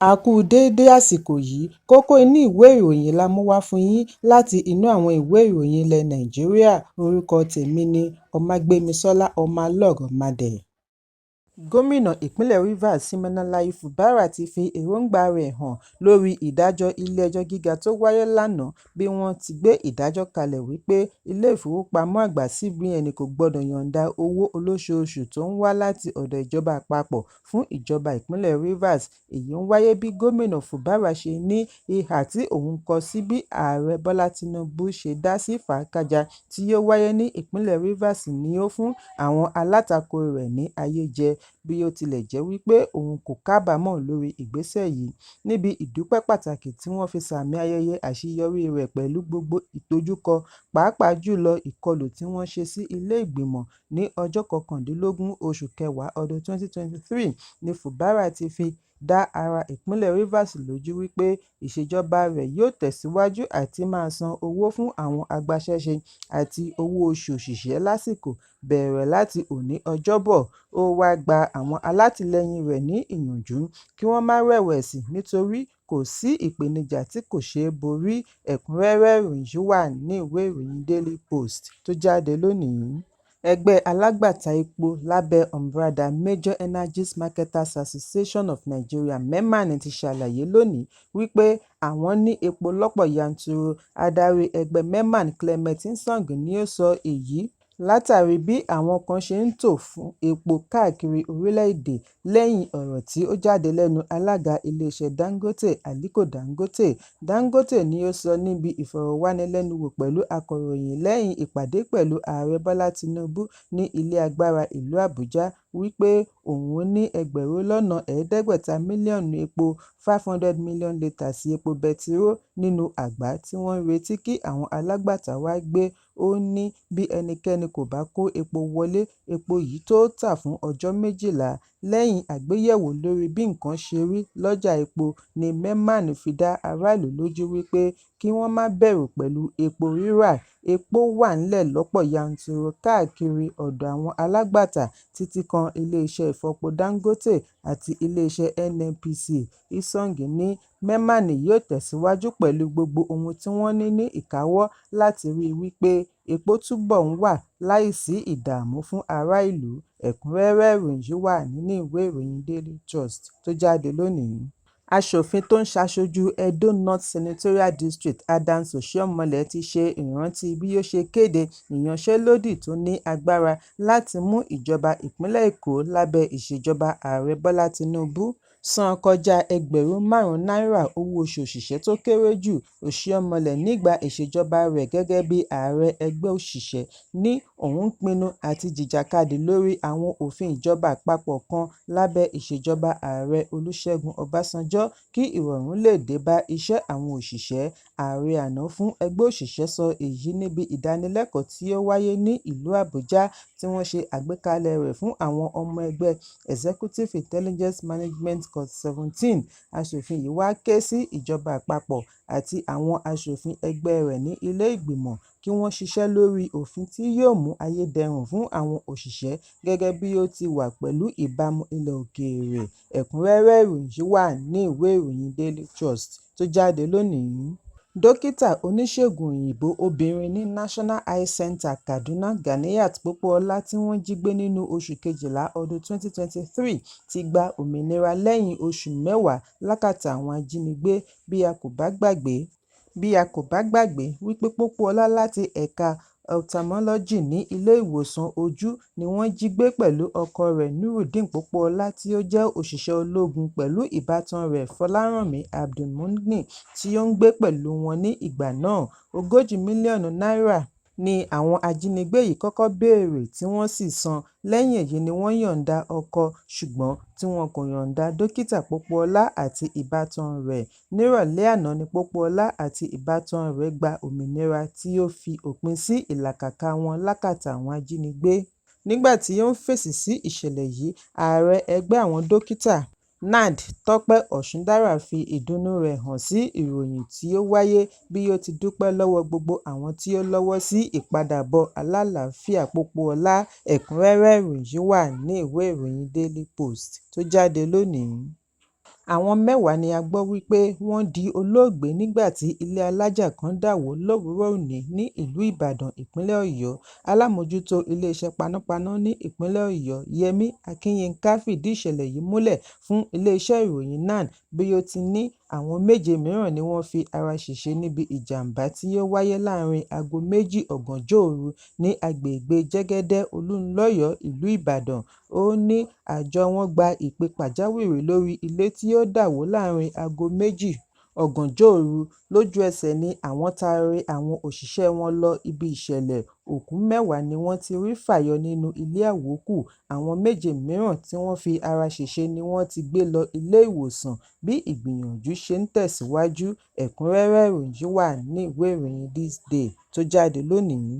A kú déédé àsìkò yìí. Kókó inú ìwé ìròyìn la mú wá fún yín láti inú àwọn ìwé ìròyìn ilẹ̀ Nàìjíríà. Orúkọ tèmi ni Ọmágbémisọ́lá Ọmọlọ́rọ̀mádé. Gómìnà ìpínlẹ̀ Rivers Siminalayi Fubara ti fi èròǹgbà rẹ̀ hàn lórí ìdájọ́ ilé-ẹjọ́ gíga tó wáyé lánàá bí wọ́n ti gbé ìdájọ́ kalẹ̀ wípé ilé-ìfowópamọ́ àgbà CBN kò gbọdọ̀ yọ̀ǹda owó olóṣooṣù tó ń wá láti ọ̀dọ̀ ìjọba àpapọ̀ fún ìjọba ìpínlẹ̀ Rivers. Èyí ń wáyé bí Gómìnà Fubara ṣe ní ìhà tí òun kọ sí bí Ààrẹ Bọ́lá Tinubu ṣe dá sí fàákájaa tí ó wáyé ní ìpínlẹ̀ Rivers ní ó fún àwọn alátakò rẹ̀ ní àyè jẹ, bí ó tilẹ̀ jẹ́ wípé òun kò kábàámọ̀ lórí ìgbésẹ̀ yìí. Níbi ìdúpẹ́ pàtàkì tí wọ́n fi sààmì ayẹyẹ àṣeyọrí rẹ̀ pẹ̀lú gbogbo ìdojúkọ, pàápàá jùlọ ìkọlù tí wọ́n ṣe sí ilé ìgbìmọ̀ ní ọjọ́ 19 oṣù kẹwàá ọdún 2023 ní Fubara ti fi dá ará ìpínlẹ̀ Rivers lójú wípé ìṣèjọba rẹ̀ yóò tẹ̀síwájú àti máa san owó fún àwọn agbaṣẹ́ṣe àti owó oṣù òṣìṣẹ́ lásìkò, bẹ̀rẹ̀ láti òní Ọjọ́bọ̀. Ó wá gba àwọn alátìlẹyìn rẹ̀ ní ìyànjú kí wọ́n má rẹ̀wẹ̀sì nítorí kò sí ìpèníjà tí kò ṣeé borí. Ẹ̀kúnrẹ́rẹ́ ìròyìn yìí wà ní ìwé ìròyìn Daily Post tó jáde lónìí. Ẹgbẹ́ alágbàtà epo lábẹ́ umbrella Major Energies Marketers Association of Nigeria (MEMAN) ti ṣàlàyé lónìí wípé àwọn ní epo lọ́pọ̀ yanturu. Adarí ẹgbẹ́ MEMAN, Clement Nsong ni ó sọ èyí látàrí bí àwọn kan ṣe ń tò fún epo káàkiri orílẹ̀-èdè lẹ́yìn ọ̀rọ̀ tí ó jáde lẹ́nu alága ilé-iṣẹ́ Dangote, Aliko Dangote. Dangote ni ó sọ níbi ìfọ̀rọ̀wánilẹ́nuwò pẹ̀lú akọ̀ròyìn lẹ́yìn ìpàdé pẹ̀lú Ààrẹ Bọ́lá Tinubu ní ilé agbára ìlú Àbújá wípé òun ní 500 mílíọ̀nù epo 500 million litres epo bẹtiró nínú àgbá tí wọ́n ń retí kí àwọn alágbàtà wá gbé. Ó ní bí ẹnikẹ́ni kò bá kó epo wọlé, epo yìí tó tà fún ọjọ́ 12. Lẹ́yìn àgbéyẹ̀wò lórí bí nǹkan ṣe rí lọ́jà epo ní MEMAN fi dá aráàlú lójú wípé kí wọ́n má bẹ̀rù pẹ̀lú epo rírà, epo wà ńlẹ̀ lọ́pọ̀ yanturu káàkiri ọ̀dọ̀ àwọn alágbàtà títí kan ilé-iṣẹ́ ìfọpo Dangote àti ilé-iṣẹ́ NNPC. Nsong ní MEMAN yóò tẹ̀síwájú pẹ̀lú gbogbo ohun tí wọ́n ní ní ìkáwọ́ láti ríi wípé epo túbọ̀ ń wà láì sí ìdààmú fún ará ìlú. Ẹ̀kúnrẹ́rẹ́ ìròyìn yìí wà nínú ìwé ìròyìn Daily Trust tó jáde lónìí. Aṣòfin tó ń ṣaṣojú Edo North Senatorial District, Adams Oshiomhole, ti ṣe ìrántí bí ó ṣe kéde ìyanṣẹ́lódì tó ní agbára láti mú ìjọba ìpínlẹ̀ Èkó lábẹ́ ìṣèjọba Ààrẹ Bọ́lá Tinubu san kọjá ẹgbẹ̀rún márùn-ún náírà owó oṣù òṣìṣẹ́ tó kéré jù. Oshiomhole, nígbà ìṣèjọba rẹ̀ gẹ́gẹ́ bí ààrẹ ẹgbẹ́ òṣìṣẹ́, ní òun pinnu àti jìjàkadì lórí àwọn òfin ìjọba àpapọ̀ kan lábẹ́ ìṣèjọba Ààrẹ Olúṣẹ́gun Ọbásanjọ́ kí ìrọ̀rùn lè dé bá iṣẹ́ àwọn òṣìṣẹ́. Ààrẹ àná fún ẹgbẹ́ òṣìṣẹ́ sọ èyí níbi ìdánilẹ́kọ̀ọ́ tí ó wáyé ní ìlú Àbújá tí wọ́n ṣe àgbékalẹ̀ rẹ̀ fún àwọn ọmọ ẹgbẹ́ Executive Intelligence Management Course 17. Aṣòfin yìí wá ké sí ìjọba àpapọ̀ àti àwọn aṣòfin ẹgbẹ́ rẹ̀ ní ilé ìgbìmọ̀ kí wọ́n ṣiṣẹ́ lórí òfin tí yóò mú ayé dẹrùn fún àwọn òṣìṣẹ́ gẹ́gẹ́ bí ó ti wà pẹ̀lú ìbámu ilẹ̀ òkèèrè. Ẹ̀kúnrẹ́rẹ́ ìròyìn yìí wà ní ìwé ìròyìn Daily Trust tó jáde lónìí. Dókítà oníṣègùn òyìnbó obìnrin ní National Eye Centre Kaduna, Ganiyat Popoola, tí wọ́n jí gbé nínú oṣù kejìlá ọdún 2023 ti gba òmìnira lẹ́yìn oṣù mẹ́wàá lákàtà àwọn ajínigbé. Bí a kò bá gbàgbé wípé Popoola láti ẹ̀ka Ophthalmology ní ilé ìwòsàn ojú ni wọ́n jí gbé pẹ̀lú ọkọ rẹ̀ Nurudeen Popoola tí ó jẹ́ òṣìṣẹ́ ológun pẹ̀lú ìbátan rẹ̀ Fọláranmi Abdulmumuni tí ó ń gbé pẹ̀lú wọn ní ìgbà náà. 40 mílíọ̀nù náírà ni àwọn ajínigbé yìí kọ́kọ́ béèrè tí wọ́n sì san, lẹ́yìn èyí ni wọ́n yọ̀ǹda ọkọ ṣùgbọ́n tí wọn kò yọ̀ǹda Dókítà Popoola àti ìbátan rẹ̀. Nírọ̀lẹ́ àná ni Popoola àti ìbátan rẹ̀ gba òmìnira tí ó fi òpin sí ìlàkàkà wọn lákàtà àwọn ajínigbé. Nígbà tí ó ń fèsì sí ìṣẹ̀lẹ̀ yìí, ààrẹ ẹgbẹ́ àwọn dókítà NARD, Tọ́pẹ́ Ọ̀ṣúndàrà, fi ìdùnnú rẹ̀ hàn sí ìròyìn tí ó wáyé bí ó ti dúpẹ́ lọ́wọ́ gbogbo àwọn tí ó lọ́wọ́ sí ìpadàbọ̀ alálàáfíà Popoola. Ẹ̀kúnrẹ́rẹ́ ìròyìn yìí wà ní ìwé ìròyìn Daily Post tó jáde lónìí. Àwọn 10 ni a gbọ́ wípé wọ́n di olóògbé nígbà tí ilé alájà kan dà wó lówùúrọ̀ òní ní ìlú Ìbàdàn, ìpínlẹ̀ Ọ̀yọ́. Alámòójútó iléeṣẹ́ panápaná ní ìpínlẹ̀ Ọ̀yọ́, Yẹmí Akínyinká fìdí ìṣẹ̀lẹ̀ yìí múlẹ̀ fún iléeṣẹ́ ìròyìn NAN bí ó ti ní àwọn méje mìíràn ni wọ́n fi ara ṣèṣe níbi ìjàm̀bá tí ó wáyé láàárín aago 2 ọ̀gànjọ́ òru ní agbègbè Jẹ́gẹ́dẹ́ Olúnlọ́yọ̀ọ́, ìlú Ìbàdàn. Ó ní àjọ wọn gba ìpè pàjáwìrì lórí ilé tí ó dà wó láàárín aago 2 ọ̀gànjọ́ òru, lójú-ẹsẹ̀ ni àwọn taari àwọn òṣìṣẹ́ wọn lọ ibi ìṣẹ̀lẹ̀, òkú 10 ni wọ́n ti rí fàyọ nínú ilé àwókù, àwọn méje mìíràn tí wọ́n fi ara ṣèṣe ni wọ́n ti gbé lọ ilé-ìwòsàn bí ìgbìyànjú ṣe ń tẹ̀síwájú. Ẹ̀kúnrẹ́rẹ́ ìròyìn yìí wà ní ìwé ìròyìn This Day tó jáde lónìí.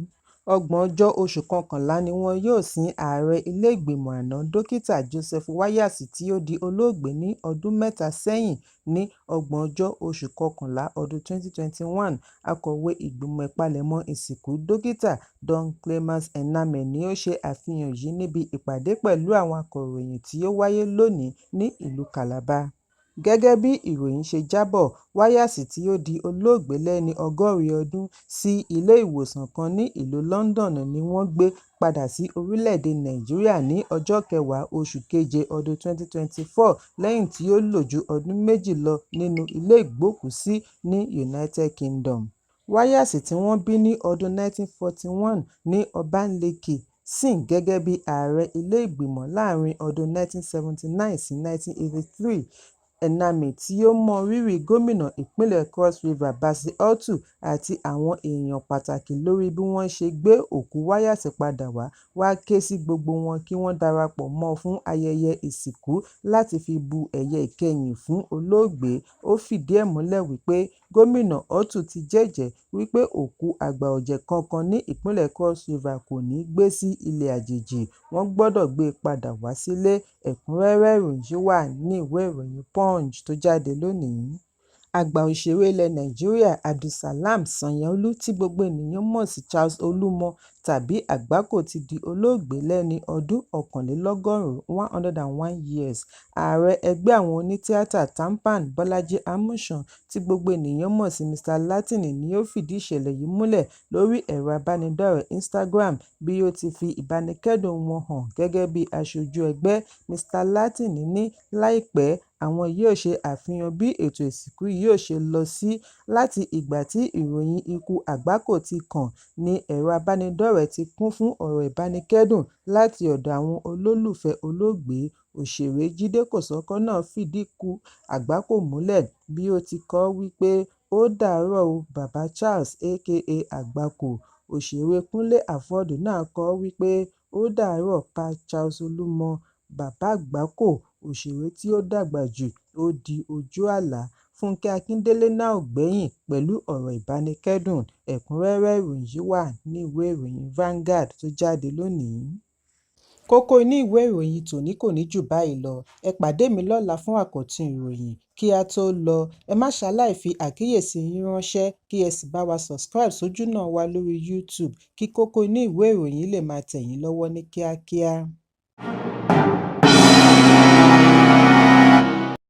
Ògbóǹjọ́ oṣù kọkànlá ni wọn yóò sin ààrẹ ilé-ìgbìmọ̀ àná Dókítà Joseph Wayasi tí ó di olóògbé ní ọdún mẹ́ta sẹ́yìn ní ògbóǹjọ́ oṣù kọkànlá ọdún 2021. Akọ̀wé Ìgbìmọ̀ Ìpalẹ̀mọ́ Ìsìnkú Dókítà Don Clemens Ename ni ó ṣe àfihàn yìí níbi ìpàdé pẹ̀lú àwọn akọ̀ròyìn tí ó wáyé lónìí ní ìlú Calabar. Gẹ́gẹ́ bí ìròyìn ṣe jábọ̀, Wáyàsí tí ó di olóògbé lẹ́ni 80 ọdún sí ilé-ìwòsàn kan ní ìlú London ni wọ́n gbé padà sí orílẹ̀-èdè Nàìjíríà ní ọjọ́ 10 oṣù Keje ọdún 2024 lẹ́yìn tí ó lò ju ọdún méjì lọ nínú ilé ìgbókùúsí ní United Kingdom. Wáyàsí tí wọ́n bí ní ọdún 1941 ní Obanleke sìn gẹ́gẹ́ bí ààrẹ ilé ìgbìmọ̀ láàárín ọdún 1979 sí 1983. Ename tí ó mọ rírì Gómìnà ìpínlẹ̀ Cross River Bassey Ortu àti àwọn èèyàn pàtàkì lórí bí wọ́n ṣe gbé òkú Wáyàsí padà wá, wá ké sí gbogbo wọn kí wọ́n darapọ̀ mọ́ fún ayẹyẹ ìsìnkú láti fi bu ẹ̀yẹ ìkẹyìn fún olóògbé. Ó fìdí ẹ̀ múlẹ̀ wípé Gómìnà Ortu ti jẹ́jẹ̀ẹ́ wípé òkú àgbà ọ̀jẹ̀ kankan ní ìpínlẹ̀ Cross River kò ní gbé sí ilẹ̀ àjèjì, wọ́n gbọ́dọ̀ gbé e padà wá sílé. Ẹ̀kúnrẹ́rẹ́ ìròyìn yìí wà ní ìwé ìròyìn Punch tó jáde lónìí. Àgbà òṣèré ilẹ̀ Nàìjíríà Abdulsalam Sanyaolu tí gbogbo ènìyàn mọ̀ sí Charles Olúmọ tàbí Àgbákò ti di olóògbé lẹ́ni ọdún 101, 101 years. Ààrẹ ẹgbẹ́ àwọn oní-tíátà TAMPAN, Bọ́lájí Amusan tí gbogbo ènìyàn mọ̀ sí Mr Latin ni ó fìdí ìṣẹ̀lẹ̀ yìí múlẹ̀ lórí ẹ̀rọ ìbánidọ́rẹ̀ẹ́ Instagram bí ó ti fi ìbánikẹ́dùn wọn hàn gẹ́gẹ́ bí aṣojú ẹgbẹ́. Mr Latin ní láìpẹ́ àwọn yóò ṣe àfihàn bí ètò ìsìnkú yóò ṣe lọ sí. Láti ìgbà tí ìròyìn ikú Àgbákò ti kàn ní ẹ̀rọ ìbánidọ́rẹ̀ẹ́ ti kún fún ọ̀rọ̀ ìbánikẹ́dùn láti ọ̀dọ̀ àwọn olólùfẹ́ olóògbé. Òṣèré Jídé Kòsọ́kọ́ náà fìdí ikú Àgbákò múlẹ̀ bí ó ti kọ ọ́ wípé "Ó dàárọ̀ o bàbá Charles aka Àgbákò". Òṣèré Kúnlé Afod náà kọ ọ́ wípé "Ó dàárọ̀ Pa Charles Olúmọ, Bàbá Àgbákò, òṣèré tí ó dàgbà jù, ó di ojú àlá". Fúnkẹ́ Akíndélé náà ò gbẹ́yìn pẹ̀lú ọ̀rọ̀ ìbánikẹ́dùn. Ẹ̀kúnrẹ́rẹ́ ìròyìn yìí wà ní ìwé ìròyìn Vanguard tó jáde lónìí. Kókó inú ìwé ìròyìn tòní kò ní jù báyìí lọ. Ẹ pàdé mi lọ́la fún àkọ́tún ìròyìn. Kí á tó lọ, ẹ má ṣaláì fi àkíyèsí yín ránṣẹ́ kí ẹ sì bá wa subscribe sójúnà wa lórí YouTube kí kókó inú ìwé ìròyìn lè máa tẹ̀ yín lọ́wọ́ ní kíákíá.